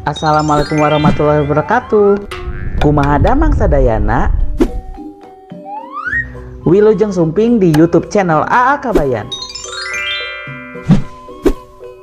Assalamualaikum warahmatullahi wabarakatuh. Kumaha damang sadayana? Wilujeng sumping di YouTube channel AA Kabayan.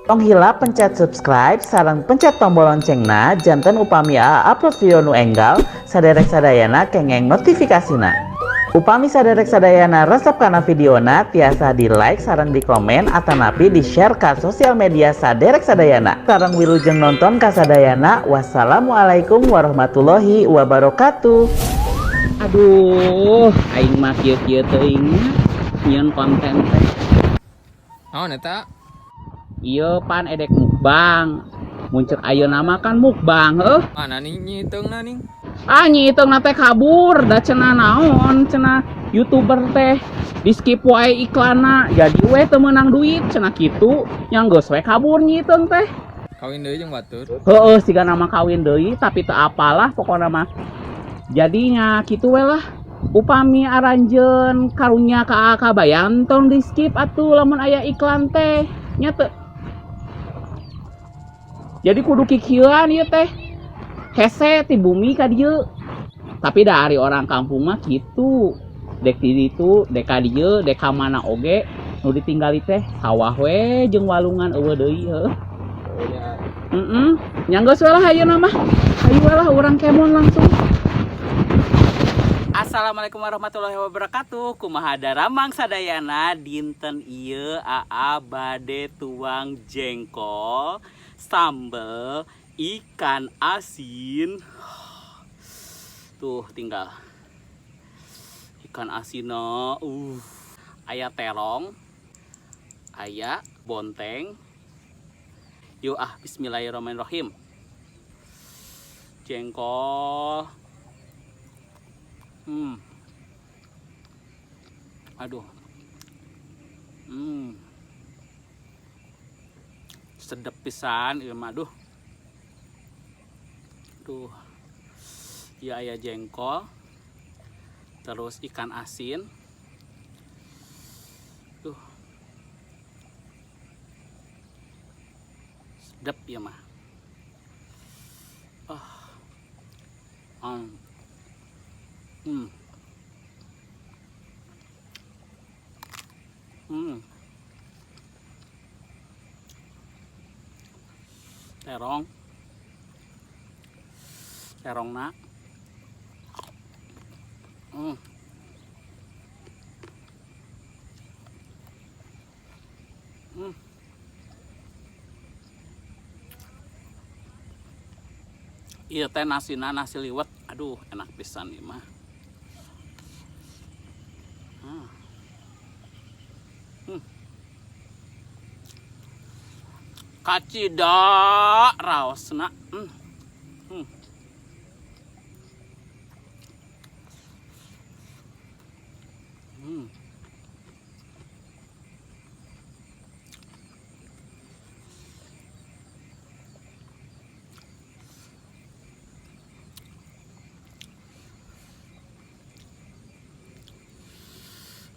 Tong hilap pencet subscribe sareng pencet tombol loncengna janten upami AA upload video nu enggal saderek sadayana kengeng notifikasina. Upami saderek sadayana resep kana videona tiasa di like sareng di komen atanapi di share ka sosial media saderek sadayana. Sareng wilujeng nonton kasadayana. Wassalamualaikum warahmatullahi wabarakatuh. Aduh, aing mah kieu-kieu teuing nyieun konten teh. Naon eta? Ieu pan edek mukbang. Mun ceuk ayeuna mah kan mukbang heuh. Mana nih Nyi Iteungna ning? Ah, Nyi Iteungna teh kabur da cenah naon cenah YouTuber teh di skip wae iklanna jadi we teu meunang duit cenah kitu, nya geus we kabur Nyi Iteung teh. Kawin deui jeung batur. Heueuh, sigana mah kawin deui tapi teu apalah pokona mah. Jadinya kitu we lah. Upami aranjeun karunya ka Kabayan tong di skip atuh lamun aya iklan teh nya teu. Jadi kudu kikieuan ieu teh. Hese ti bumi ka dieu. Tapi dari orang kampung mah kitu. Dek di ditu, dek ka dieu, dek ka mana oge nu ditinggali teh sawah we jeung walungan euweuh deui heuh. Ya. Heeh. Nya geus we lah ayeuna mah. Hayu we lah urang kemon langsung. Assalamualaikum warahmatullahi wabarakatuh. Kumaha daramang sadayana dinten ieu AA bade tuang jengkol, sambel, ikan asin. Tuh tinggal ikan asinna, aya terong, aya bonteng. Yuk ah, bismillahirrahmanirrahim. Jengkol. Aduh. Sedep pisan ieu mah, aduh. Duh. Ieu aya jengkol. Terus ikan asin. Duh. Sedep ieu mah. Ah. Terong. Terongna. Ieu teh nasina nasi liwet. Aduh, enak pisan ieu mah. Kacida raosna.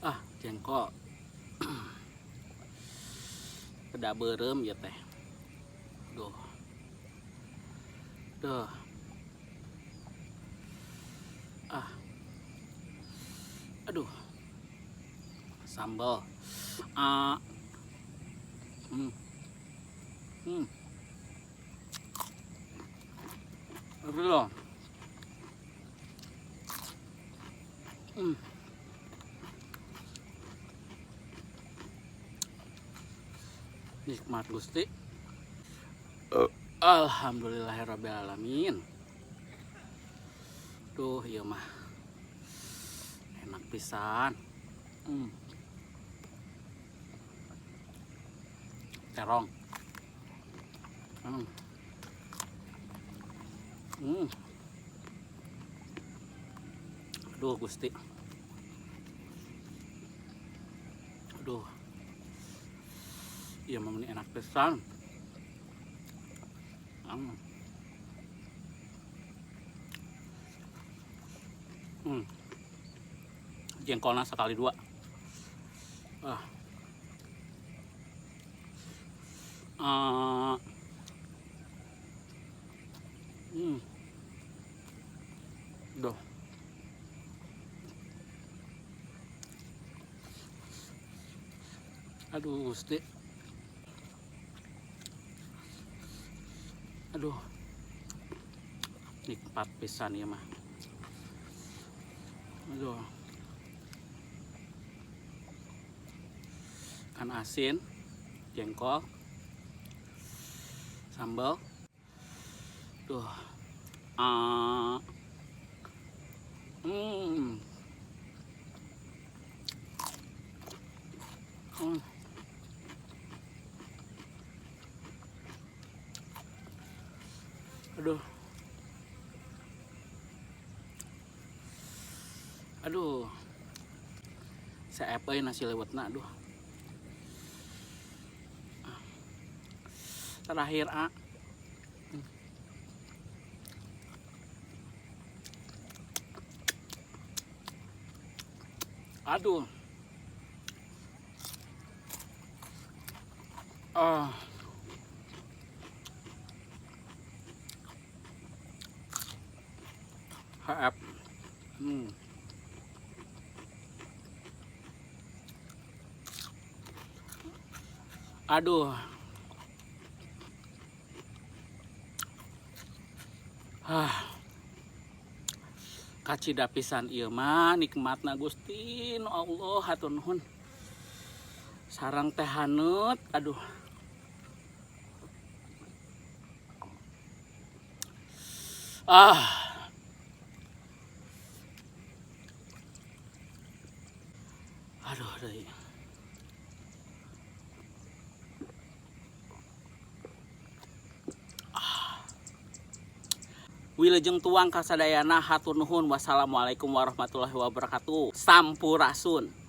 Ah, jengkol. Peda beureum ieu teh. Duh. Duh. Ah. Aduh. Sambal. Ah. Aduh loh. Nikmat Gusti. Alhamdulillahirabbil alamin. Duh, ieu mah enak pisan. Terong. Aduh Gusti. Aduh. Ieu mah enak pisan. Jengkolnya sekali dua. Ah. Aduh, Gusti. Aduh. Nikmat pisan ieu mah. Aduh. Ikan asin, jengkol, sambal. Duh. Ah. Hmm. Hmm. Aduh. Aduh. Seep euy nasi liwetna, aduh. Terakhir, A. Aduh. Ah. HF. Aduh. Ah. Kacida pisan ieu mah nikmatna, Gusti nu Allah, hatur nuhun. Sareng teh haneut, aduh. Ah. Aduh deui. Ah. Wilujeng tuang kasadayana, hatur nuhun, wassalamualaikum warahmatullahi wabarakatuh. Sampurasun.